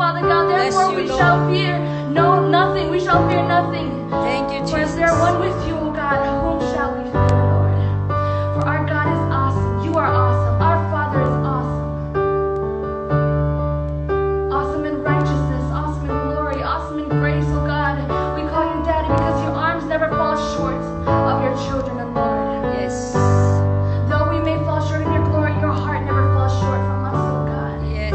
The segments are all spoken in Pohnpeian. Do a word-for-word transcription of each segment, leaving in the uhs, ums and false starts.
Father God, therefore we shall fear no nothing. We shall fear nothing. Thank you, Jesus. For if we are one with you, O God, whom shall we fear, Lord? For our God is awesome. You are awesome. Our Father is awesome. Awesome in righteousness, awesome in glory, awesome in grace, O God. We call you Daddy because your arms never fall short of your children, O Lord. Yes. Though we may fall short of your glory, your heart never falls short from us, O God. Yes.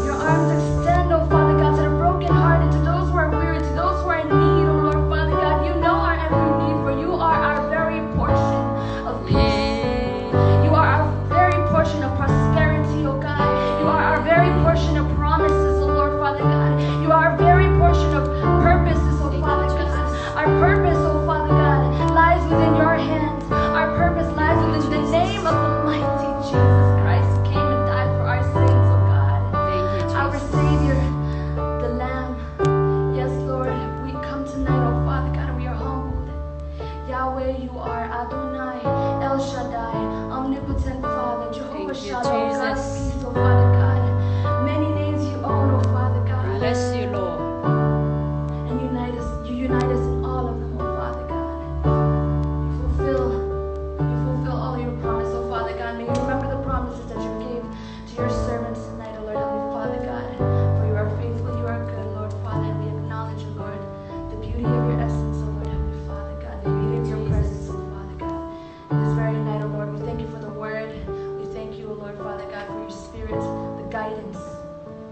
Your arms extend, O Father God, to the brokenhearted, to those who are weary, to those who are in need, O Lord, Father God. You know our every need, for you are our very portion of peace. You are our very portion of prosperity, O God. You are our very portion of promises, O Lord, Father God. You are our very portion of purposes, O Father God. Our purpose, O Father God, lies within your hands. Our purpose lies within the name of the mighty Jesus Christ, who came and died for our sins, O God. Thank you, Jesus. Our Savior, the Lamb. Yes, Lord, we come tonight, O Father God, and we are humbled. Yahweh, you are Adonai, El Shaddai, omnipotent Father, Jehovah Shalom, God of peace, O Father God. Many names you own, O Father God. Bless you, Lord. And unite us, you unite us in all of them, O Father God. You fulfill, you fulfill all your promise, O Father God. May you remember the promises that you gave to your servants tonight, O Lord, Heavenly Father God. For you are faithful, you are good, Lord Father, and we acknowledge, O Lord, the beauty of your essence, O Lord, Heavenly Father God, the beauty of your presence, O Father God. This very night, O Lord, we thank you for the word. We thank you, O Lord Father God, for your spirit, the guidance,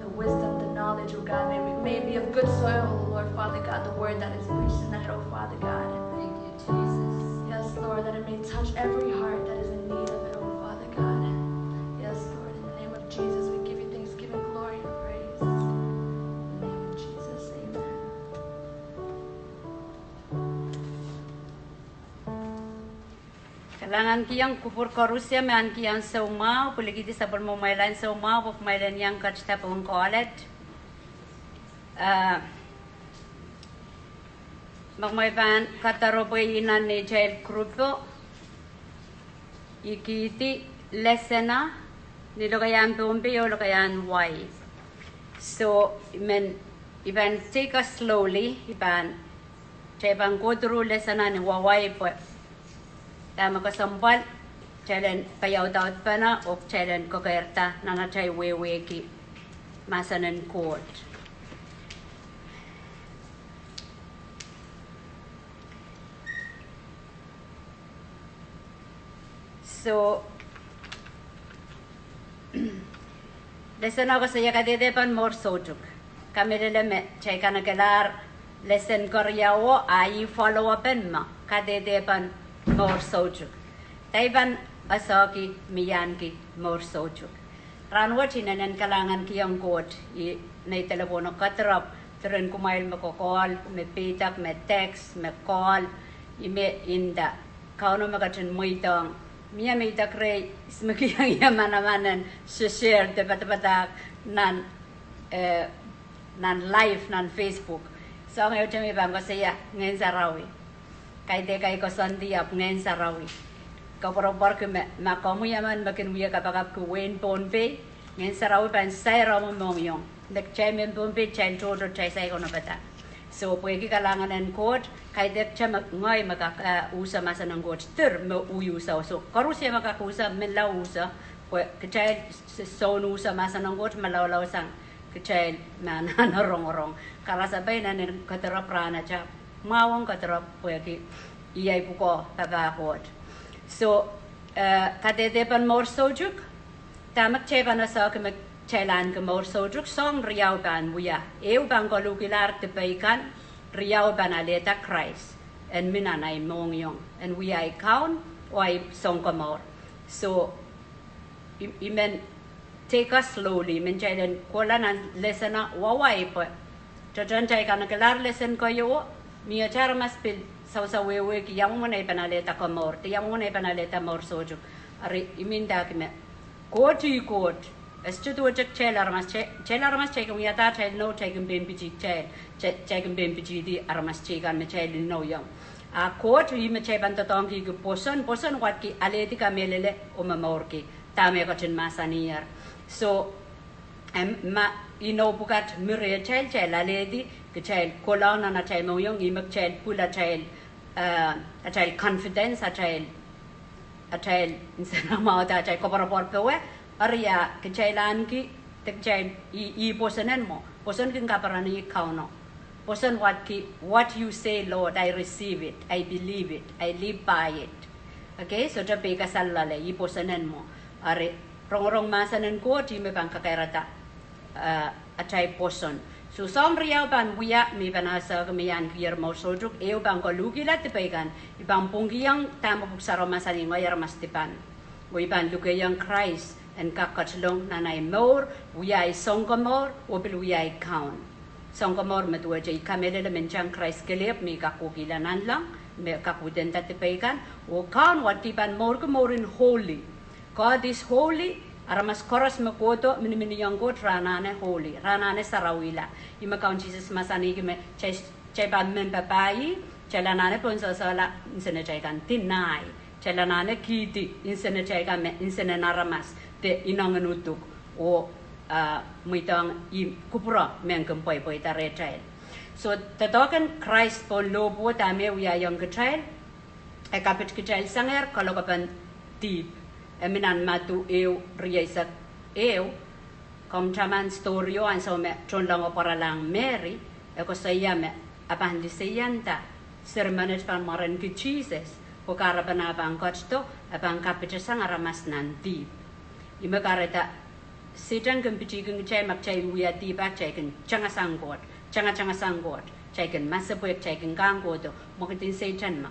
the wisdom, the knowledge, O God. May we, may it be of good soil, O Lord Father God, the word that is preached tonight, O Father God. Thank you, Jesus. Yes, Lord, that it may touch every heart that is in need of it, O Father God. Yes, Lord, in the name of Jesus, we give you thanksgiving, glory, and praise. In the name of Jesus, amen. Kalahngan kihong kupwur koarusie me ahneki ansou mwahu, pwilikihdi sapwellimomwail ansou mwahu pwe kumwail en iang ketido pohn college. Ah, ma kumwail pahn kadarepwe nan neitail group-o, I kihdi lesson ni lokaiahn Pohnpei oh lokaiahn Hawaii. So, I men, I pahn take us slowly, I pahn, kitail pahn go through lesson ni Hawaii pwe dahme kesempwal kitail en paiaudaudpene oh kitail en kekeirda nan atail wehwehki mahsen en Koht. So, lesson o koasoia kadehde pahn mour soutuk. Kamehlele me kitail kanekelahr lesson keriau, a ih follow-up en me kadehde pahn mour soutuk. Dahme I pahn esehki me I ahneki mour soutuk? Rahnwet I inenen kalahngan kihong Koht, I nei delepwohno kedirepw, diren kumwail me kokohl, me peidek, me text, me call, I me nda, Kauno me ketin mweidohng. Mie me idek rehi me kihong ie manaman en share de padapadahk nan, eh, nan live nan Facebook. Soangen ehu me I pahn koasoia Ngehn Sarawi. Kaidehk I koasoandi ahpw Ngehn Sarawi. Koapworopworki me ma komwi emen me kin wia kapakapki wehin Pohnpei, Ngehn Sarawi pahn sair omw mohngiong. Me kitail mehn Pohnpei kitail tohto kitail saikanopada. So pwehki kalahngan en Koht, kaidehk kitail me ngehi me kak, eh, uso mahsen en Koht, dir me I uso. So koarusie me kak uso, menlau uso, pwe kitail soun uso mahsen en Koht me laulau sang kitail me anahne rongorong. Karasepe I inenen kedirepw rahnwet, mwahu ong kedirepw pwehki I ahi pwukoa papah Koht. So, eh, kadehde pahn mour soutuk, dahme kitail pahn esehki me kitail ahneki mour soutuk? Soahng riau pahn wia. Ehu pahn koluhkilahr dipei kan, riau pahn alehda Krais en mi nan ahi mohngiong, en wia ahi kaun oh ahi Sounkomour. So, I, I men take us slowly, I men kitail en kohla nan lesson en Hawaii pwe tohtohn kitail kanekelahr lesson keieu, mie aramas pil sawsaw wehwehki ia mwomwen ahi pahn alehda komour, de ia mwomwen ahi pahn alehda mour soutuk. Eri I men ndahki me Koht ih Koht, e sohte duwehte kitail aramas, kitail, kitail aramas kitail kin wiahda atail inou, kitail kin pein pitih kitail, kitail, kitail kin pein pitihdi aramas teikan me kitail inouiong. A Koht ih me kitail pahn doadoahngkihki pwoson, pwoson wadki alehdi, kamehlele oh momourki, dahme e ketin mahsaniher. So, Em, ma inou pwukat mi rehtail, kitail alehdi, kitail kohlahng nan atail mohngiong, ihme kitail pwil atail, eh, atail confidence, atail, atail nsenamwahu, atail koapworopwor powe, eri a kitail ahneki, de kitail, ih, ih pwoson en mwo. Pwoson kin kaperen ih Kauno. Pwoson wadki, "What you say, Lord, I receive it, I believe it, I live by it." Okay, sohte peikasal loale, ih pwoson en mwo. Eri rongorong mahsen en Koht ihme pahn kakairada, eh, atail pwoson. So soahng riau pahn wia me I pahn ese me I ahnekier mour soutuk, ehu pahn koluhkihla dipei kan, I pahn pwungkihong dahme Pwuhk Sarawi mahsanih ngehi aramas dipan. Oh I pahn lukehiong Krais en kak ketilong nan ahi mour, wia ahi Sounkomour, oh pil wia ahi Kaun. Sounkomour me duwehte I kamehlele me ntahn Krais kelehpw me I kak kohkihla nanleng, me kak wudenda dipei kan, oh Kaun wadki pahn mourki mouren holy. God is holy, aramas koaros me kohdo miniminiong Koht re anahne holy, re anahne sarawihla. Ihme Kaun Sises mahsanihki me kitail, kitail pahn men papah ih, kitail anahne pohn sehsehla nsenatail kan, deny, kitail anahne kihdi nsenatail kan me nsenen aramas, de inengen uduk, oh, ah, mweidohng ih kupwure me kin pweipweida rehtail. So doadoahk en Krais pohn lohpwuo dahme e wiahiong kitail, e kapit kitail sangehr kalokapen dihp. E mi nan Madiu ehu rieisek ehu. Komw taman story o, ansou me tohnleng o pwaralahng Mery, e koasoia me e pahn liseianda, seri menet pahn mwarenki Sises, pwe kahrepen ah pahn ketido, e pahn kapitasang aramas nan dihp. Ihme kahrehda Sehdan kin pitihkin kitail ma kitail wia dihp ah kitail kin tangasang Koht, tangatangasang Koht, kitail kin masepwehk, kitail kin kahng kohdo, mwekidin Sehdan me.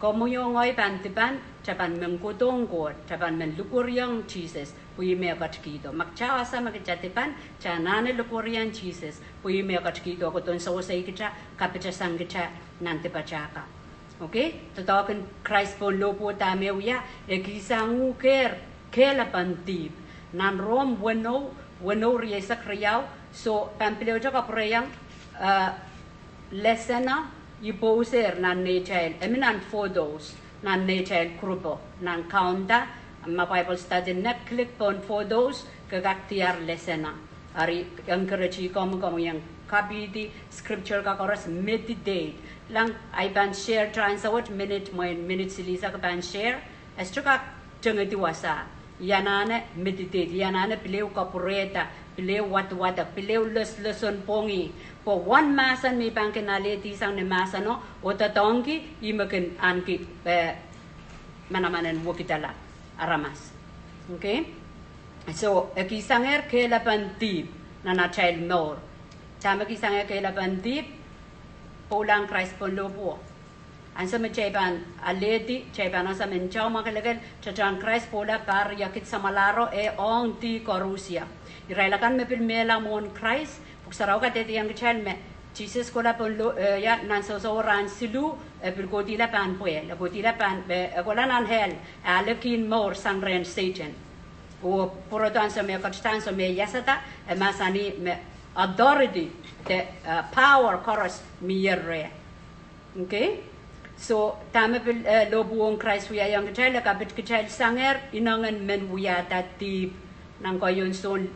Komwi oh ngehi pahn dipan, kitail pahn men kohdohng Koht, kitail pahn men likwerihong Sises pwe ih me ketikihdo. Ma kitail ese me kitail dipan, kitail anahne likwerihong Sises pwe ih me ketikihdo, kohdohn sewese kitail, kapitasang kitail nan dipatail ka. Okay, doadoahk en Krais pohn lohpwuo dahme wia, e kihsang uhk kehlapen dihp. Nan Rom weneu, weneu rieisek riau, so pahn pil ehu kapwureiong, eh, lesson o I pwousehr nan neitail, e mi nan photos, nan neitail group o, nan kaunda, ma Bible study nek, click pohn photos, ke kak diar lesson o. Eri encourage komwi, komwi en kapihdi scripture ka koaros, meditate. Lang, I pahn share ansou wet minit, mwein minit silihsek I pahn share. E sohte kak tengedi wasa. I anahne meditate, I anahne pil ehu kapwurehda, pil ehu wadawadek, pil ehu loslosonpwongih. Pwe uwen mahsen me I pahn kin alehdi sang ni mahseno, oh doadoahngki, ih me kin ahneki, eh, manaman en wekidala aramas. Okay? So e kihsangehr kehlapen dihp nan atail mour. Dahme kihsangehr kehlapen dihp? Pwoulahng Krais pohn lohpwuo. Ansou me kitail pahn alehdi, kitail pahn ese me ntao mwakelekel, tetehn Krais pwoula pahr riekid samwalahro, e ong dih koarusie. Irail akan me pil mehla mwohn Krais, Pwuhk Sarawi kadehdehiong kitail me Sises kohla pohn lo-, eh, ia, nan sohsowo rahn siluh, e pil kohdihla pahn pwehl, e kohdihla pahn, eh, e kohla nan hell, e ale kihn mour sang rehn Sehdan. Oh pwurodo ansou me ketida, ansou me iasada, e mahsanih me authority, de, eh, power koaros mier reh. Okay? So dahme pil, eh, lohpwuo en Krais wiahiong kitail, e kapit kitail sangehr inengen men wiahda dihp, nan keieun Sohn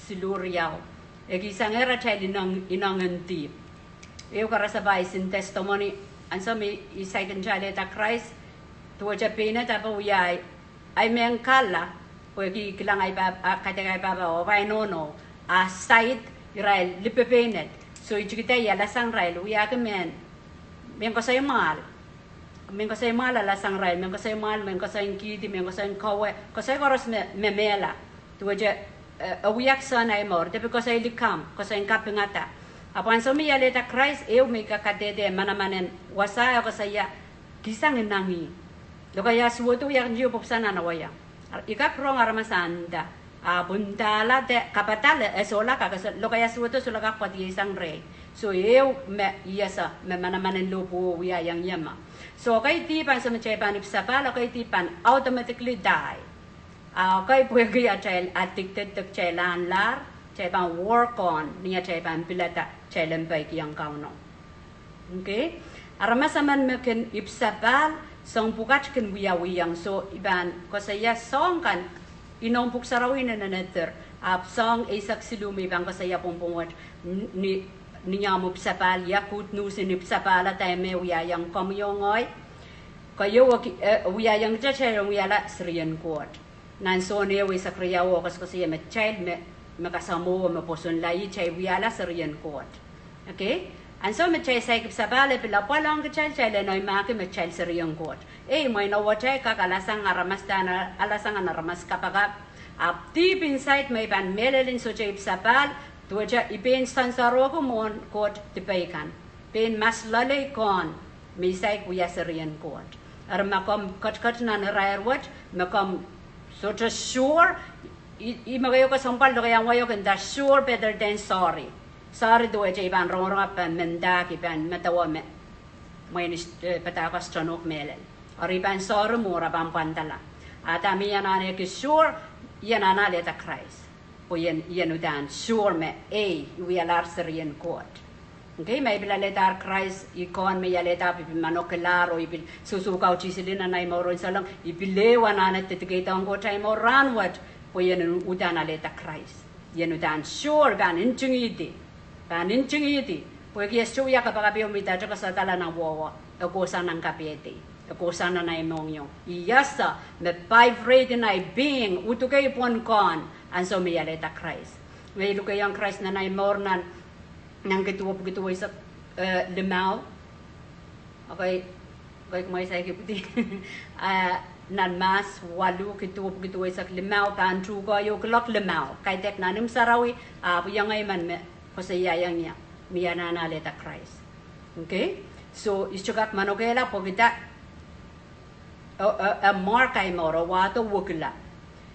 siluh riau. E kihsangehr atail ineng-, inengen dihp. Ehu karasepe I sin testimony, ansou me I saikinte alehda Krais, duwehte pein et ape wia ahi mehn kahla, pwehki I kilang ahi pahpa, ah, kaidehk ahi pahpa oh pahn nohno, ah, said irail lipepein et. So I tikida I alasang irail, wiahki mehn, mehn koasoi mwahl. Mehn koasoi mwahl alasang irail, mehn koasoi mwahl, mehn koasoi kihdi, mehn koasoi kowe, koasoi koaros me, me mehla. Duwehte, eh, e wia kisehn ahi mour, de pil koasoi likamw, koasoi kapingada. Ahpw ansou me I alehda Krais, ehu me I kak kadehde manaman en wasa, e koasoia, kihsang ineng ih. Lokaia suwedo I ahneki pwupwsa nan awa ia. I kak rong aramas ah nda, ah, pwundahla de kapadahla, e sohla kak, e so-, lokaia suwedo sohla kak pwadieisang rehi. So ehu me I ese me manaman en lohpwuo wiahiong ie me. So ekei dihp ansou me kitail pahn ipwsapahl, ekei dihp pahn automatically die. Ah, ekei pwehki atail addicted de kitail ahnlahr, kitail pahn work on ni atail pahn pilada kitail en peikiong Kauno. Okay? Aramas emen me kin ipwsapahl, soahng pwukat kin wiawihong. So I pahn koasoia soahng kan, inoun Pwuhk Sarawi inenen eder. Ahpw soahng eisek siluh me I pahn koasoia pwongpwong wet, ni, ni omw ipwisapahl, ia good news en ipwisapahla dahme wiahiong komwi oh ngehi. Keieu, eh, wiahiong kitail en wiahla serien Koht. Nan Sohn ehu eisek riau e koasokoasoia me kitail me, me kasamwoh me pwosonla ih kitail wiahla serien Koht. Okay? Ansou me kitail saik ipwisapahl e pil apwal ong kitail, kitail en eimahki me kitail serien Koht. Ei, mwein ewetail kak alasang aramas, dahn alasang en aramas kapakap. Ahpw deep inside me I pahn mehlel en sohte ipwisapahl, duwehte I pein sansarohki mwohn Koht dipei kan. Pein mas loalei kohn me I saik wia serien Koht. Eri ma komw ketiket nan irair wet me komw sohte sure, I, I me keieu kesempwal lokaiahn wai, I kin nda sure better than sorry. Sorry duwehte I pahn rongorong ahpw pahn mendahki, pahn medewe me mwein, eh, padahk koasoanehdi mehlel. Eri I pahn sorry mwuhr a pahn pwandala. A dahme I anahneki sure, I anahne alehda Krais. Pwe I en, I en uhdahn sure me ei, I wialahr serien Koht. Okay, ma I pil alehdahr Krais, I kohn me I alehda, I pil manokilahr oh I pil sohsohkautih sili nan ahi mour en Souleng, I pil ehu anahne dedicate ong Koht ahi mour rahnwet, pwe I en uhdahn alehda Krais. I en uhdahn sure, pahn ntingihdi. Pahn ntingihdi. Pwehki e sohte wia kapakap ehu me I dahte kasadala nan wowo, e kohsang nan kapehdi, e kohsang nan ahi mohngiong. I ese me vibrate in ahi being, uduke I pwon kohn, ansou me I alehda Krais. Me I lukehiong Krais nan ahi mour nan, nan kid duwepwiki duweisek, eh, limau. Okay, okay, kumwail saik ipwidi. Ah, nan Mahs waluh, kid duwepwiki duweisek limau, pahn tuhke ieu kuloak limau. Kaidehk nan imw sarawi, ahpw I iang emen me koasoiaiong ie me I anahne alehda Krais. Okay? So, I sohte kak manokehla pwehki dah, e, e, e mark ahi mour, e wahdo wekila.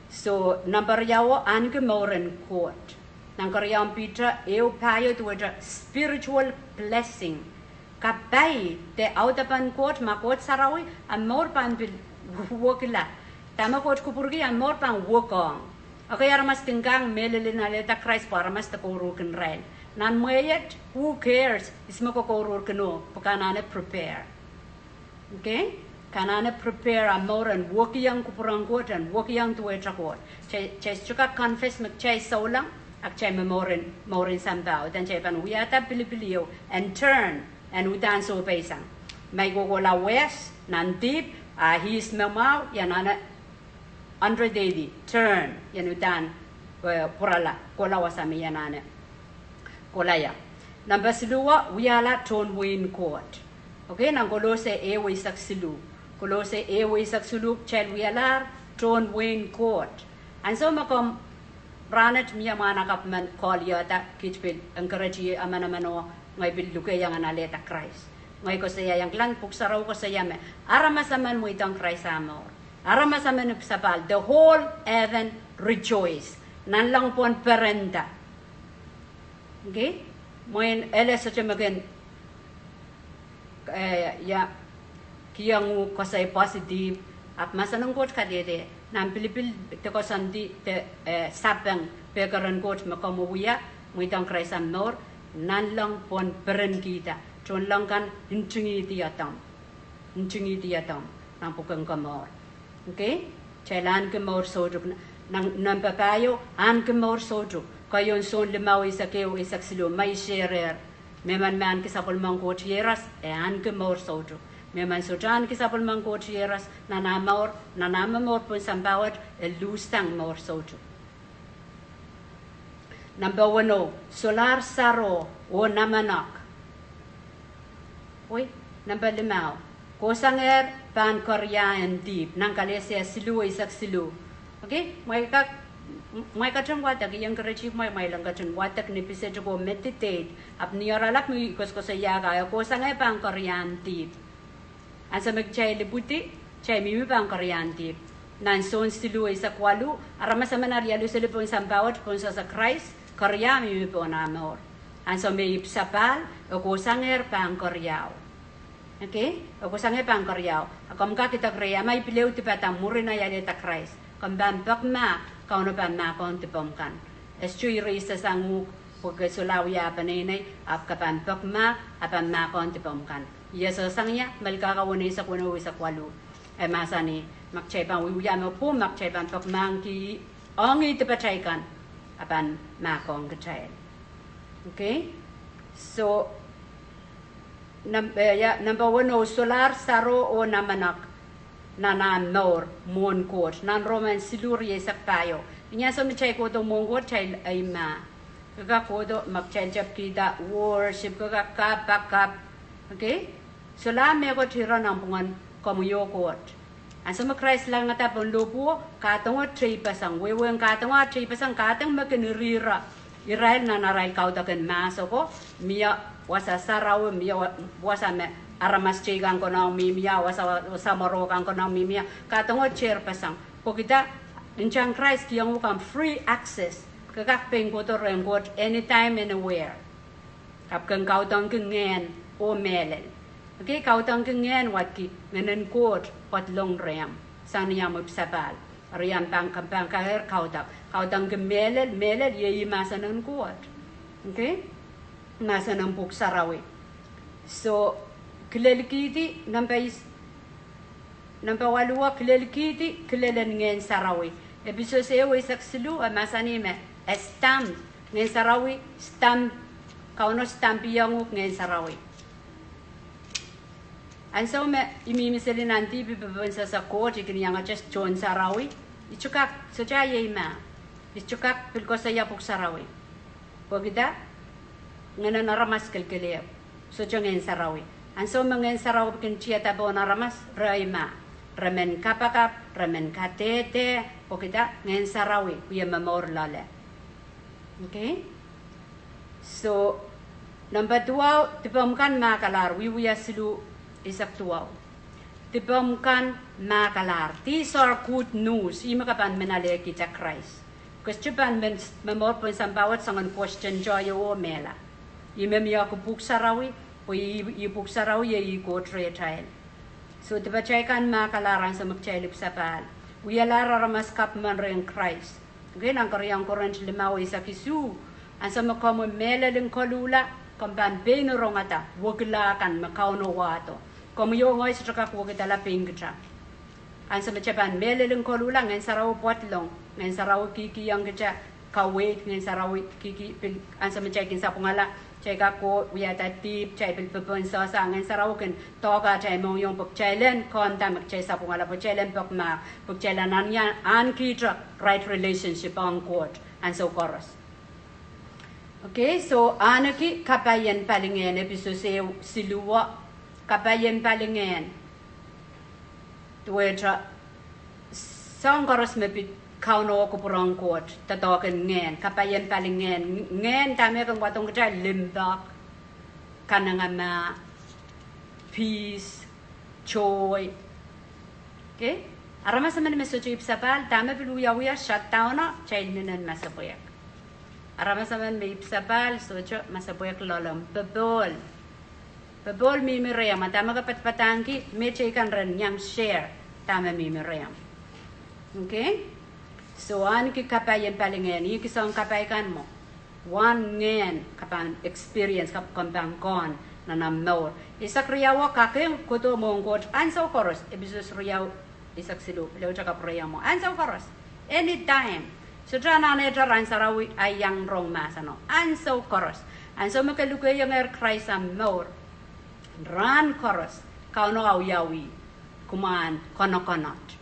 So, number riau, ahneki mour en Koht. Nan keriaun Piter ehu pahieu duwehte spiritual blessing. Kapai de audepen Koht, ma Koht sarawi, ahmw mour pahn pil wekila. Dahme Koht kupwurki ahmw mour pahn wekohng. Okay, aramas kin kak mehlel en alehda Krais pwe aramas de kouruhrkin irail. Nan mwehi et, who cares, ihs me ke kouruhrkinohng, pwe ke anahne prepare. Okay? Ke anahne prepare ahmw mour en wekiong kupwuren Koht, en wekiong duwehte Koht. Kitail, kitail sohte kak confess me kitail souleng, a kitail me mour en, mour en sampah. Uhdahn kitail pahn wiahda pilipil ieu, en turn, en uhdahn sohpeisang. Ma I kohkohla wehs nan dihp, a ihs me mwahu, I anahne hundred eighty, turn, I en uhdahn, eh, pwurala, kohla wasa me I anahne kohla ie. Number siluh, wiahla tohn wehin Koht. Okay, nan Kolose ehu eisek siluh. Kolose ehu eisek siluh, kitail wialahr tohn wehin Koht. Ansou me komw rahnwet mie mwahnakapw men call-ihda, kit pil encourage-i emenemen oh ngehi pil lukehiong en alehda Krais. Ngehi koasoiaiong kilang Pwuhk Sarawi koasoia me aramas emen mweidohng Krais ah mour. Aramas emen ipwisapahl, the whole heaven rejoice. Nanleng pwon perenda. Okay? Mwein ele sohte me kin, eh, ia, kihong uhk koasoi positive, ahpw mahsen en Koht kadehde, nan pilipil de koasoandi de, eh, sapeng pehkeren Koht me komw wia, mweidohng Krais ahmw mour, nanleng pwon perenkihda, tohnleng kan ntingihdi adomw, ntingihdi adomw, nan pwuken komour. Okay? Kitail ahneki mour soutuk. Nan, nan number pahieu, ahneki mour soutuk. Keieun Sohn limau eisek ehu, eisek siluh, ma I share-er, mehmen me ahneki sapwellimen Koht iehros, e ahneki mour soutuk. Mehmen sohte ahneki sapwellimen Koht iehros nan ah mour, nan ah momour pohn sampah wet, e luhssang mour soutuk. Number weneu, solahr saro oh namenek. Oi, number limau, kohsangehr pahn keria en dihp, nan Kalesia siluh eisek siluh. Okay, mwein kak, mwein ketin wadek, I encourage kumwail, mwein ketin wadek ni pisetik oh meditate, ahpw ni oaralap me I koasokoasoia ka, e kohsangehr pahn keria en dihp. Ansou me kitail ipwidi, kitail mihmi pahn keria en dihp. Nan Sohn siluh eisek waluh, aramas emen alialu seli pohn sampah wet pohn sehse Krais, keria mihmi pohn ah mour. Ansou me ipwisapahl, e kohsangehr pahn keriau. Okay? E kohsangehr pahn keriau. A komw kak idek rehi, ma I pil ehu dipada mwurin ahi alehda Krais, komw pahn peki mahk, Kauno pahn mahkohng dipomw kan. E sohte erase sang uhk pwe ke solahr wia peneinei, ahpw ke pahn peki mahk, e pahn mahkohng dipomw kan. Ia, sehse sang ia, Melkahka weneisek weneu, eisek waluh. E mahsanih, ma kitail pahn wiewia me pwung, ma kitail pahn peki mahkki ong ih dipatail kan, a pahn mahkohng kitail. Okay? So, number, yeah, number one, oh, solahr saro oh namenek nan ah mour mwohn Koht. Nan Roman siluh rieisek pahieu. Ni ansou me kitail kohdo mwohn Koht, kitail eimah. Ke kak kohdo, ma kitail tepkihda worship, ke kak kapakap. Okay? Solahr mehkot ire nanpwungen komwi oh Koht. Ansou me Krais langada pohn lohpwuo, kahdeng oh teipeseng. Wehwehn kahdeng oh teipeseng, kahdeng me kin irihr irail nan arail kaudok en mahs oko, mie wasa sarawi, mie wa-, wasa me aramas teikan konehng mihmi ie, wasa, wasa mwareo kan konehng mihmi ie, kahdeng oh teipeseng. Pwehki dah, ntahn Krais kihong uhk ahmw free access. Ke kak pein kohdo rehn Koht anytime, anywhere. Ahpw ken kaudokki ngehn oh mehlel. Okay, kaudokki ngehn wadki Ngehn en Koht pwoatlong rehmw sang ni ahmw ipwsapahl. Eri ahmw pahn, pahn kakehr kaudok. Kaudokki mehlel, mehlel iei mahsen en Koht. Okay? Mahsen en Pwuhk Sarawi. So, kilelkihdi, number is, number waluh, kilelkihdi kilel en Ngehn Sarawi. Episos ehu eisek siluh e mahsanih me e stamp, Ngehn Sarawi stamp, Kauno stampiong uhk Ngehn Sarawi. Ansou me I mihmi seli nan dihp I pepehm sehse Koht, I kin iangete tohn sarawi, I sohte kak, sohte iei mah. I sohte kak pil koasoia Pwuhk Sarawi. Pwehki dah, ngehnen aramas kelkelehpw, sohte Ngehn Sarawi. Ansou me Ngehn Sarawi kin tiada pohn aramas, re eimah. Re men kapakap, re men kadehde, pwehki dah, Ngehn Sarawi wie momour loale. Okay? So, number duwau, dipomw kan mahkalahr, Wiewia siluh eisek duwau. Dipomw kan mahkalahr. These are good news. Ihme ke pahn men alehkihda Krais. Ke sohte pahn men momour pohn sampah wet soangen question tohie oh mehla. Ihme mie ki Pwuhk Sarawi, pwe ih, ih Pwuhk Sarawi iei ih Koht rehtail. So, dipatail kan mahkalahr ansou me kitail ipwsapahl. Wialahr aramas kapw men rehn Krais. Okay, nan keriau en Korint limau eisek isuh, ansou me komwi mehlel en koluhla, komw pahn pein rongada wekila kan me Kauno wahdo. Komwi oh ngehi sohte kak wekidala pein kitail. Ansou me kitail pahn mehlel en koluhla, Ngehn Sarawi pwoatlong, Ngehn Sarawi kihkihong kitail kaweid, Ngehn Sarawi kihki, pil, ansou me kitail kin sapwungala, kitail kak ko wiahda dihp, kitail pil pepehm sehse, Ngehn Sarawi kin doahke atail mohngiong pwe kitail en kanda me kitail sapwungala, pwe kitail en pekmahk, pwe kitail anahne ahnekihte right relationship ong Koht ansou koaros. Okay, so ahneki kapai en palingehn, Episos ehu siluh, kapai en palingehn. Duwehte soahng koaros me pid Kauno, kupwur en Koht, doadoahk en ngehn, kapai en palingehn, ngehn dahme kin wadohng kitail limpoak, kanengamah, peace, joy. Okay? Aramas emen me sohte ipwsapahl, dahme pil wiawi, shutdown-o kitail inenen masepwehk. Aramas emen me ipwsapahl, sohte masepwehk loalomw, popohl. Popohl mihmi rehmw, a dahme ke padapadahngki, mehteikan ren iang share dahme mihmi rehmw. Okay? So ahneki kapai en palingehn, ihki soahng kapai kan mwo. Wahn ngehn ke pahn experience, ke pahn, pahn kohn nan omw mour. Eisek riau, kak kohdo mwohn Koht ansou koaros, Episos riau eisek siluh, pil ehute kapwureiong mwo ansou koaros. Anytime. Sohte anahnehte rahn sarawi ahi iang rong mahseno. Ansou koaros. Ansou me ke lukeiongehr Krais omw mour, rahn koaros Kauno awiawi kumwahn konokonot.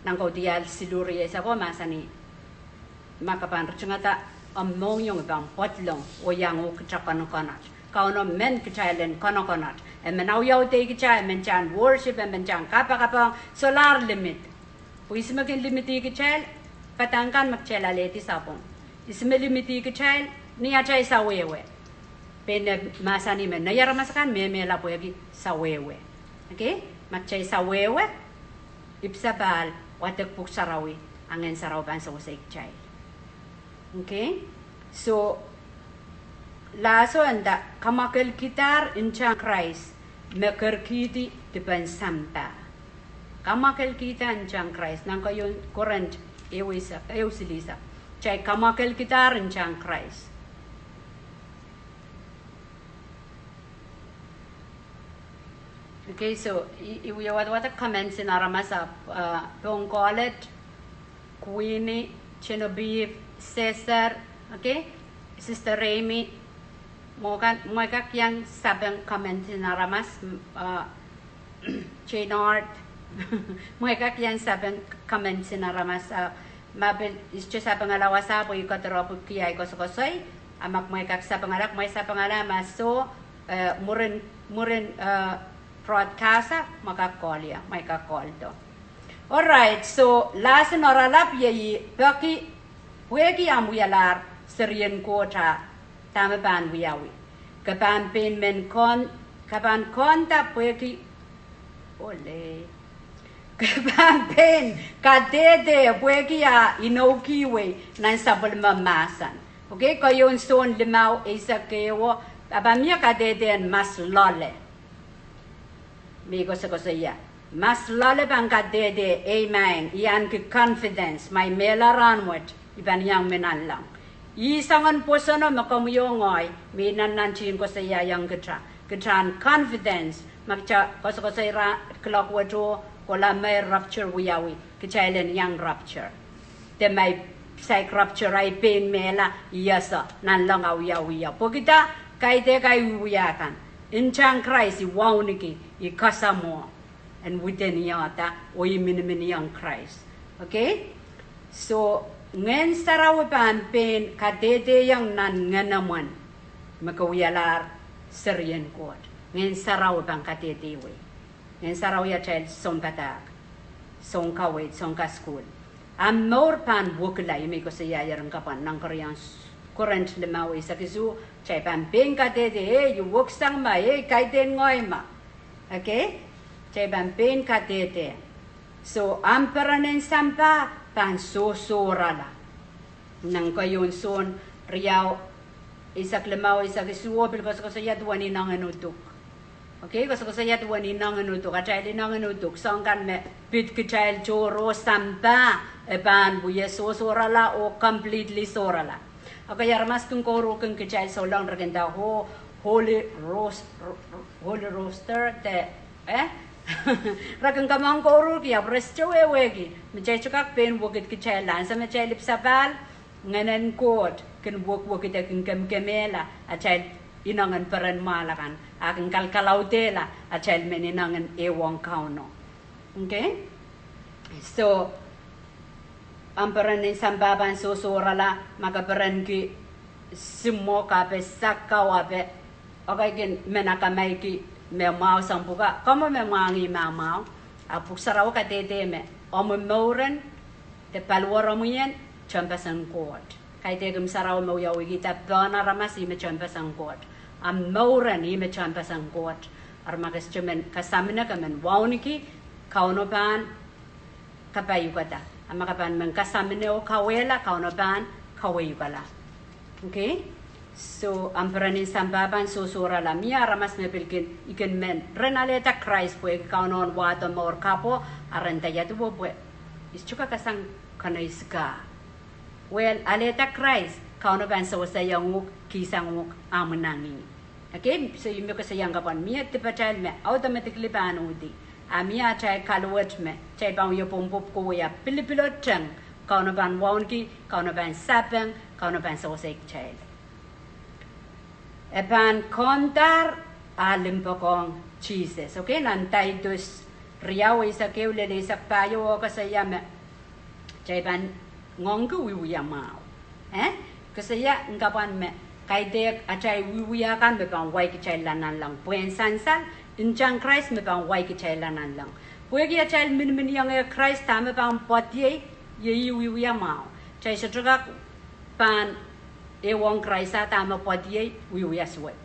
Nan Kaudiahl siluh rieisek ko mahsanih, ma ke pahn ritingada omw mohngiong, e pahn pwoatlong oh iang uhkihte konokonot. Kauno men kitail en konokonot. E men awiawihda kitail, e men tang worship, e men tang kapakap, solahr limit. Pwe ihs me kin limidi kitail? Padahk kan me kitail alehdi sapwung. Ihs me limidi kitail? Ni atail sawehwe. Pein e mahsanih me nei aramas akan mehmehla pwehki sawehwe. Okay? Ma kitail sawehwe, ipwsapahl, wadek Pwuhk Sarawi, a Ngehn Sarawi pahn sewese kitail. Okay? So, lahso nda, kamwakelkidahr ntahn Krais me kerkihdi dipen sampah. Kamwakelkihda ntahn Krais, nan keieun Korint ehu eisek, ehu silihsek. Kitail kamwakelkidahr ntahn Krais. Okay, so, I, I wie wadawad comments en aramas ahpw, uh, Pohn Kolet, Queenie, Genevieve, Cesar, Okay, Sister Amy, mwo kan, mwein kak iang sapeng comments en aramas, uh, Jane Art, mwein kak iang sapeng comments en aramas, uh, ma pil I sohte sapengala wasa pwe I kohdo ropwiki ahi koasokoasoi, a ma mwein kak sapengala, mwein sapengala ma soh, uh, mwurin, mwurin, uh, broadcast, mwein kak call ia, mwein kak call do. Alright, so lesson oaralap iei peki, pwehki ahmw wialahr serien Koht a dahme pahn wiawi. Ke pahn pein men kon, ke pahn konda pwehki, ole. Ke pahn pein kadehde pwehki a inoukihwei nan sapwellime mahsen. Okay, keieun Sohn limau eisek ehu, a pahn mie kadehde en mas loale. Me I koasokoasoia. Mas loale pahn kadehde, amen. I ahneki confidence, ma I mehla rahnwet, I pahn iang mi nanleng. Ih soangen pwosono me komwi oh ngehi, me I nannantihong koasoia iang kitail. Kitail en confidence, ma kitail koasokoasoi ra-, kilok wet oh, kohla me rapture wiawi, kitail en iang rapture. De ma I saik rapture, I pein mehla, I ese, nanleng a wiawi ie. Pwehki dah, kaidehk ahi wiewia kan. Ntahn Krais I wauneki, I kasamwo en wideniohda, oh I miniminiong Krais. Okay? So, Ngehn Sarawi pahn pein kadehdehiong nan ngenemwen me ke wialahr serien Koht. Ngehn Sarawi pahn kadehdehwei. Ngehn Sarawi atail sounpadahk, sounkaweid, sounkasukuhl. Ahmw mour pahn wekila, ih me I koasoiaier en kapwan nan Kor-, Korint limau eisek isuh, kitail pahn pein kadehde, eh, I weksang ma, eh, kaidehn ngehi ma. Okay? Kitail pahn pein kadehde. So, ahmw peren en sampah pahn sohsohrala. Nan keieun Sohn riau, eisek limau, eisek isuh, pil koasokoasoia duwen inengen uduk. Okay, koasokoasoia duwen inengen uduk, atail inengen uduk, soahng kan me pid kitail tohrohr sampah, e pahn wie sohsohrala oh completely sohrala. Okay, aramas kin kouruhrki kitail souleng re kin nda, oh, Holy Ros-, Ro-, Holy Roaster, de, eh? Re kin kamang kouruhrki, ahpw re sohte wehwehki me kitail sohte kak pein wekid kitail, ansou me kitail ipwsapahl, Ngehnen Koht kin wekwekid, e kin kemkemehla atail inengen peren mwahl akan, a kin kalkalaudehla atail men inengen ehuong Kauno. Okay? So, ahmw peren en sampah pahn sohsohrala, ma ke perenki simwok ape, sakau ape, okay, kin men akamaiki me mwahu soahng pwuka, komw me mwahngih me mwahu, a Pwuhk Sarawi kadehde me omw mour en de paliwaromwi en tehnpasen Koht. Kaidehk en sarawi me wiawihkihda pohn aramas ih me tehnpasen Koht. Ahmw mour en ih me tehnpasen Koht. Eri ma ke sohte men kasamine, ke men wauneki, Kauno pahn kapaiukada. A ma ke pahn men kasamine oh kauwehla, Kauno pahn kauwehiukala. Okay? So, ahmw peren en sampah pahn sohsohrala. Mie aramas me pil kin, I kin men, ren alehda Krais pwehki Kauno en wahdo mour kapw, a ren nda ia duwe pwe I sohte kak sang konehsika. Well, alehda Krais, Kauno pahn seweseiong uhk, kihsang uhk ahmw inangih. Okay, so ih me koasoiaiong kapwan mie dipatail me automatically pahn uhdi. A mie atail kaluwet me kitail pahn wie pwongpwopw kowia pilipilo teng, Kauno pahn wauneki, Kauno pahn sapeng, Kauno pahn sewesei kitail. E pahn kaundahr ah limpoakohng Sises. Okay, nan Taitus riau eisek ehu lel eisek pahieu e koasoia me kitail pahn ngoangki wiewia mwahu. Eh? Koasoia en kapwan me kaidehk atail wiewia kan me pahn wai kitailla nanleng. Pwehn sansal, ntahn Krais me pahn wai kitailla nanleng. Pwehki atail miniminiong eh Krais dahme pahn pwediei, iei wiewia mwahu. Kitail sohte kak pahn ehuong Krais ah dahme pwediei, wiewia suwed.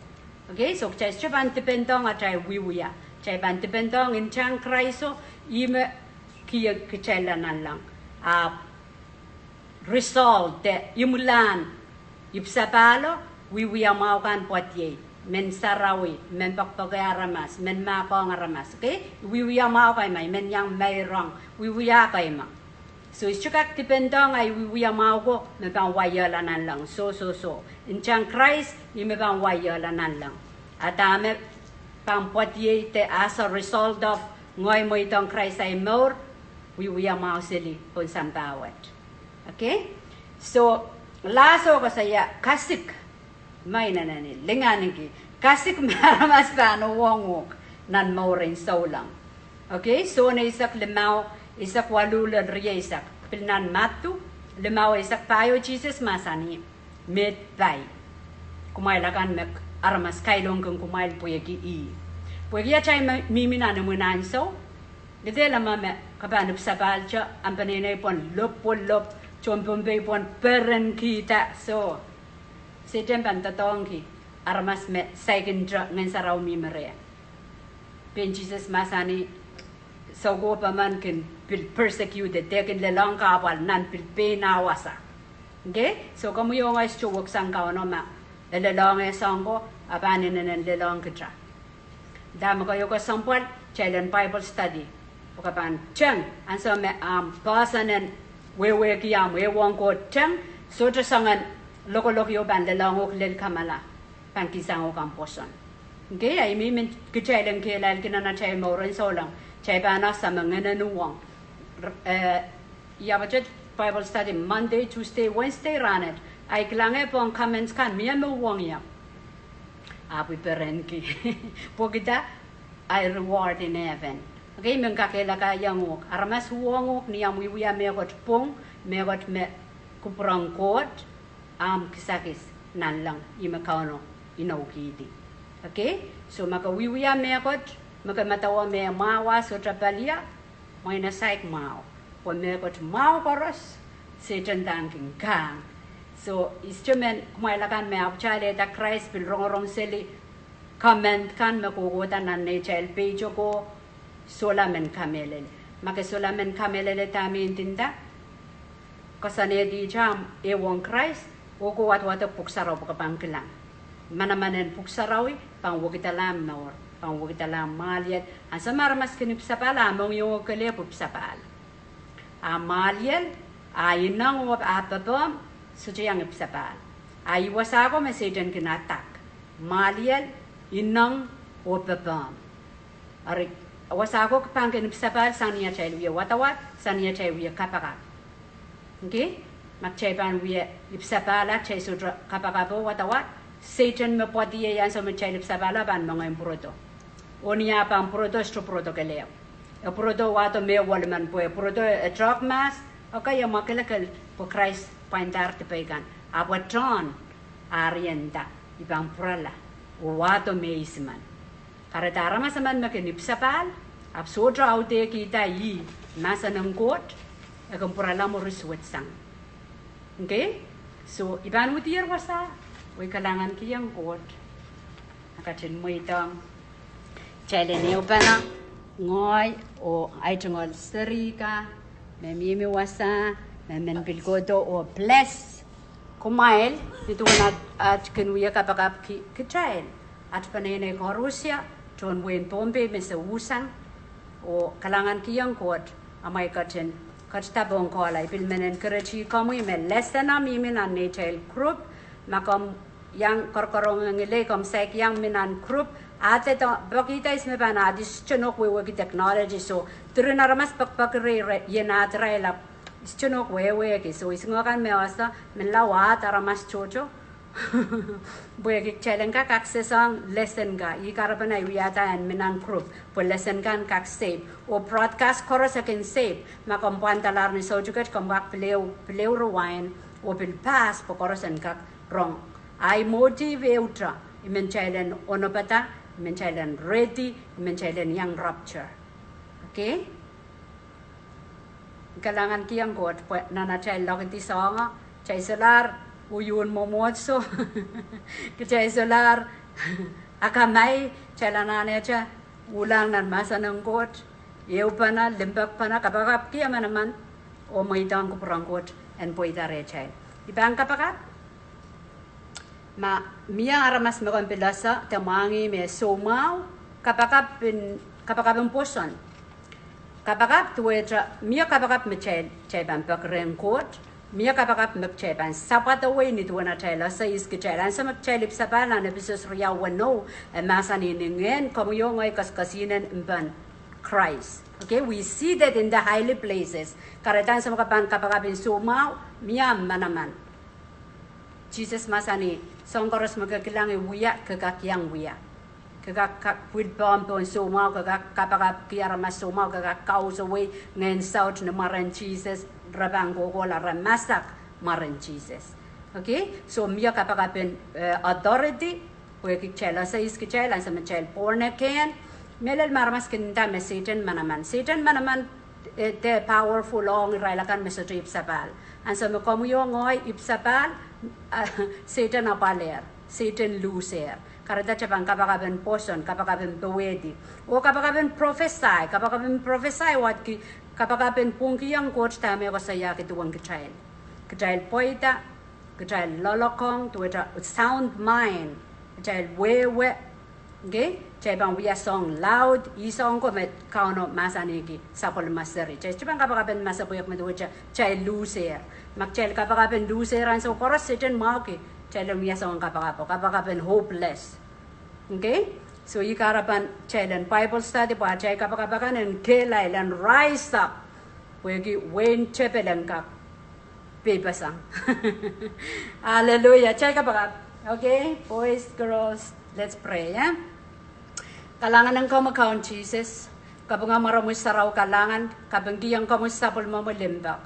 Okay, so kitail sohte pahn dipendohng atail wiewia. Kitail pahn dipendohng ntahn Kraiso, ih me kihong kitailla nanleng. Ahpw result de imwilahn ipwsapahlo, wiewia mwahu kan pwediei. Men sarawi, men poakpoake aramas, men mahkohng aramas. Okay, wiewia mwahu kan, ma I men iang meirong, wiewia kan ma. So I sohte kak dipendohng ahi wiewia mwahu ko me pahn waiehla nanleng. Soh, soh, soh. Ntahn Krais ih me pahn waiehla nanleng. A dahme pahn pwediei de as a result of ngehi mweidohng Krais ahi mour, wiewia mwahu seli pohn sampah wet. Okay? So, Lahso koasoia kasik me I inenen linganiki, kasik me aramas pahn uhwong uhk nan mouren souleng. Okay, Sohn eisek limau, eisek waluh lel rieisek, pil nan Madiu limau eisek pahieu Sises mahsanih, Meid pai, kumwail akan me aramas kailongkin kumwail pwehki ih. Pwehki atail mihmi nan imwin ansou, I dehr leme me ke pahn ipwsapahlahte, ahmw peneinei pwon lopwolop, tohn Pohnpei pwon perenkihda, soh, Sehdan pahn doadoahngki aramas me saikinte Ngehn Sarawi mihmi reh. Pein Sises mahsanih, soukohp emen kin pil persecuted, de kin lelohng kahpwal nan pil pein ah wasa. Okay, soh, komwi oh ngehi sohte weksang Kauno ma e lelohng eh soang ko, a pahn inenen lelohng kita. Dahme keieu kesempwal, kitail en Bible study, pwe ke pahn teng ansou me ahmw poahsoan en wehwehki ahmw ehuong Koht teng, sohte soangen lokolok ieu pahn lelohng uhk lel kamala, pahn kihsang uhk ahmw pwoson. Okay, a I mihmi kitail en kehlailki nan atail mouren souleng, kitail pahn ese me Ngehn en uhwong. Ia pahn Bible study Monday, Tuesday, Wednesday rahnwet, a I kilang eh pohn comments kan mie me uhwong ie, ahpw I perenki, pwehki dah, a I reward in heaven. Okay, I men kakehlakaiong uhk, aramas uhwong uhk ni ahmw wiewia mehkot pwung, mehkot me kupwuren Koht ahmw kisakis nanleng, ih me Kauno inoukihdi. Okay, soh, ma ke wiewia mehkot me ke medewe me mwahu ah sohte pali, mwein e saik mwahu, pwe mehkot mwahu koaros Sehdan dang kin kahng. Soh, I sohte men, kumwail akan me ahpwtehn alehda Krais pil rongorong seli comment kan me kohkohda nan neitail page ko, sohla men kamehlele. Ma ke sohla men kamehlele dahme I ndinda, koasoanehdi ihte ahmw ehuong Krais, oh ke wadwadek Pwuhk Sarawi pwe ke pahn kilang manaman en Pwuhk Sarawi pahn wekidala ahmw mour, pahn wekidala ahmw mwahliel. Ansou me aramas kin ipwsapahl, a mohngiong oh kelehpw ipwsapahl. A mwahliel, a ineng oh a pepehm, sohte iang ipwsapahl. A ih wasa ko me Sehdan kin attack: mwahliel, ineng, oh pepehm. Eri, wasa ko pahn kin ipwsapahl sang ni atail wie wadawad, sang ni atail wie kapakap. Okay, ma kitail pahn wie ipwsapahl a kitail sohte kapakap oh wadawad, Sehdan me pwoadiei ansou me kitail ipwsapahl a pahn mengei pwurodo. Oh ni ah pahn pwurodo, sohte pwurodo kelehpw. E pwurodo wahdo mehwol men, pwe e pwurodo e tehk mahs, okay, e mwakelekel pwe Krais pwaindahr dipei kan, ahpw e tohn, a rienda, I pahn pwurala oh wahdo me I simen. Kahrehda aramas emen me kin ipwsapahl ahpw sohte audehkihda ih, mahsen en Koht, e kin pwurala mwuri suwedsang. Okay, soh, I pahn udier wasa, oh I kalahngankihong Koht. A ketin mweidohng kitail en ehupene, ngehi oh ahi tungoal seri kan me mihmi wasa, me men pil kohdo oh bless kumwail nin duwen at, at kin wie kapakapki kitail, at peneinei koarusie, tohn wehin Pohnpei me se usang, oh kalahngankihong Koht. A ma I ketin ketido pohn call a I pil men encourage komwi me lesson a mihmi nan neitail group, ma komw iang koaroarohng ngilen komw saik iang mi nan group, a de pekihda ihs me pahn ahdi, sohte nohk wehwehki technology, soh, diren aramas pekipek reh, reh, ien ahd irail ahpw sohte nohk wehwehki, soh, ihs ngoakan me ese, menlau ahd aramas tohto, pwehki kitail en kak access ong lesson kan, ih kahrepen ahi wiahda en mi nan group pwe lesson kan kak save. Oh broadcast koaros e kin save. Ma komw pwandalahr ni soutik et komw kak pil ehu, pil ehu rewind oh pil pass pwe koaros en kak rong. Ahi motive ehute, I men kitail en onopada, I men kitail en ready, I men kitail en iang rapture. Okay, I kalahngankihong Koht pwe nan atail lokedi soahngo, kitail solahr uhiun mwomwohdiso, kitail solahr akamai, kitail anahnehte uhlahng nan mahsen en Koht, ehupene, limpoakpene, kapakapki emenemen, oh mweidohng kupwuren Koht en pweida rehtail. I pahn kapakap, ma mie aramas me komw pil ese de mwahngih me soumwahu, kapakap en, kapakap en pwoson. Kapakap duwehte mie kapakap me kitail, kitail pahn peki rehn Koht, mie kapakap me kitail pahn sapwadowei nin duwen atail ese ihs kitail. Ansou me kitail ipwsapahl nan Episos riau weneu, e mahsanih ni ngehn komwi oh ngehi kesikesihnen mpen Krais. Okay, we seated in the heavenly places. Kahrehda ansou me ke pahn kapakap en soumwahu, mie manaman. Sises mahsanih, soahng koaros me ke kilang I wia, ke kak iang wia. Ke kak, kak pwil pohn pohn soumwahu, ke kak kapakapki aramas soumwahu, ke kak kausawei ngehn saut ni mwaren Sises, re pahn kohkohla, re masak mwaren Sises. Okay? So mie kapakap en, eh, authority, pwehki kitail ese ihs kitail, ansou me kitail born again, mehlel me aramas kin nda me Sehdan manaman. Sehdan manaman, eh, de powerful ong irail akan me sohte ipwsapahl. Ansou me komwi oh ngehi ipwsapahl, ah, Sehdan apwalehr, Sehdan lusehr. Kahrehda kitail pahn kapakap en pwoson, kapakap en powehdi. Oh kapakap en prophesy, kapakap en prophesy wadki kapakap en pwungkihong Koht dahme e koasoiahki duwen kitail. Kitail pweida, kitail loalokong, duwehte sound mind, kitail wehwe, okay? Kitail pahn wia soahng laud, ih soahng ko me Kauno mahsanihki sapwellime seri. Kitail sohte pahn kapakap en masepwehk me duwehte kitail lusehr. Ma kitail kapakap en lusehr ansou koaros Sehdan mwahuki, kitail en wia soangen kapakap, oh kapakap en hopeless. Okay? So ih kahrepen kitail en Bible study, pwe atail kapakap akan en kehlail, en rise up. Pwehki wehin tepel en kak peipeseng. Hallelujah. Kitail kapakap. Okay, boys, girls, let's pray, eh? Kalahngan en komwi Kaun Sises, kapinga mwaromwi sarawi kalahngan, kapingkihong komwi sapwellimomwi limpoak.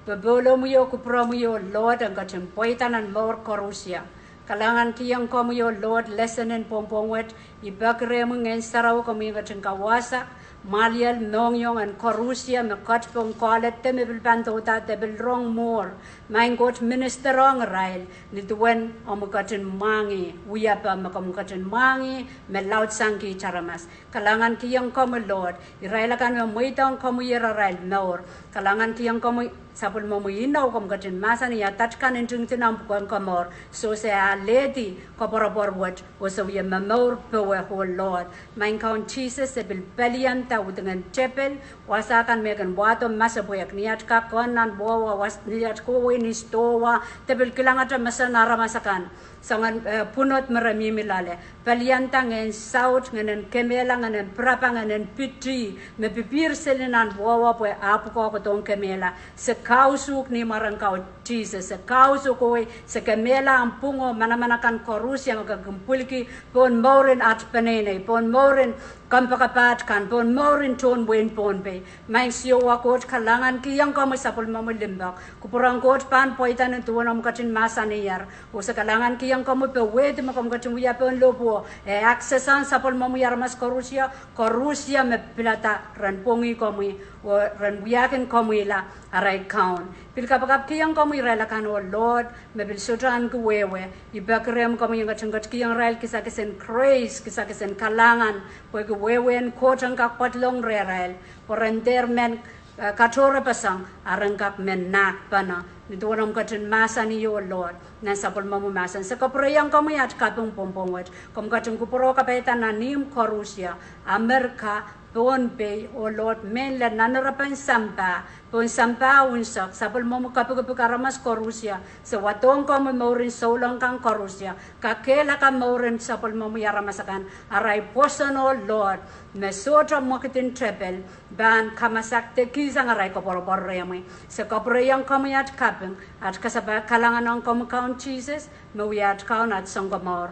Popohlomwi oh kupwuromwi oh Lord en ketin pweida nan mour koarusie. Kalahngankihong komwi oh Lord lesson en pwompwong wet, I peki rehmwi Ngehn Sarawi komwi en ketin kawehwehiong mwahliel mohngiong en koarusie me ketpon koled de me pil pahn douda de pil rong mwuhr. Maing Koht, minister ong irail, ni duwen omwi ketin mwahngih wiepe me komwi ketin mwahngih me laudsang kiht aramas. Kalahngankihong komwi Lord, irail akan me mweidohng komwier arail mour. Kalahngankihong komwi sapwellimomwi inou, komwi ketin mahsanih ia dat kan ntingdi nan pwuken komour, soh se alehdi koapworopwor wet, oh se wia momour powe, oh Lord. Maing Kaun Sises, se pil pelianda widingen tepel, wasa kan me kin wahdo masepwehk, ni at kak kohn nan wehwe, was-, ni at kohwei ni sidohwa, de pil kilangete mesen aramas akan soangen, eh, pwunod me re mihmi loale. Pelianda ngehn saut, ngehnen kemehla, ngehnen pirapa, ngehnen piti, me pipihr seli nan wehwe pwe ah pwukoa kohdohng kemehla. Se kausuhk ni mwaren Kaun Sises, se kausuhk, oh se kemehla ahmw pwung oh manaman akan koarusie me ke kin pwilki pohn mouren at peneinei, pohn mouren kompoakepaht kan, pohn mouren tohn wehin Pohnpei. Maing Siohwa Koht, kalahngankihong komwi sapwellimomwi limpoak. Kupwuren Koht pahn pweida ni duwen omwi ketin mahsaniher. Oh se kalahngankihong komwi powehdi me komwi ketin wia pohn lohpwuo, eh, access ong sapwellimomwi aramas koarusie, koarusie me pilada ren pwongih komwi, oh ren wiahkin komwihla arail kaun. Pil kapakapkihong komwi irail akan, oh Lord, me pil sohte ahneki wehwe. I peki rehmw komwi en ketin ketikihong irail kisakis en grace, kisakis en kalahngan, pwehki wehwehn Koht en kak pedolong rehrail, pwe ren dehr men, eh, katohrepeseng, a ren kak men nahkpene. Ni duwen omwi ketin mahsanih, oh Lord, nan sapwellimomwi mahsen. Se kapwureiong komwi at kaping pwompwong wet. Komwi ketin kupwuromwi kapaiada nan ihmw koarusie, Amerika, Pohnpei, oh Lord, mehnla nan erepen sampah, pohn sampah unsek, sapwellimomwi kapikipik aramas koarusie, se wadohng komwi mouren souleng kan koarusie, kakehlaka mouren sapwellimomwi aramas akan, arail pwoson, oh Lord, me sohte mwekidin tepel pahn kamasak de kihsang arail koapworopwor rehmwi. Se kapwureiong komwi at kaping, at kasapahl kalahngan ong komwi Kaun Sises, me wia at Kaun, at Sounkomour.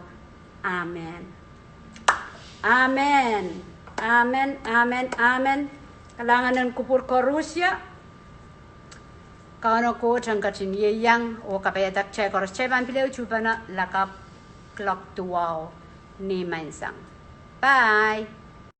Amen. Amen. Amen, amen, amen. Kalahngan en kupwur koarusie. Kauno Koht en ketin ieiang oh kapaiada kitail koaros. Kitail pahn pil ehu tuhpene lakapw clock duwau ni menseng. Bye.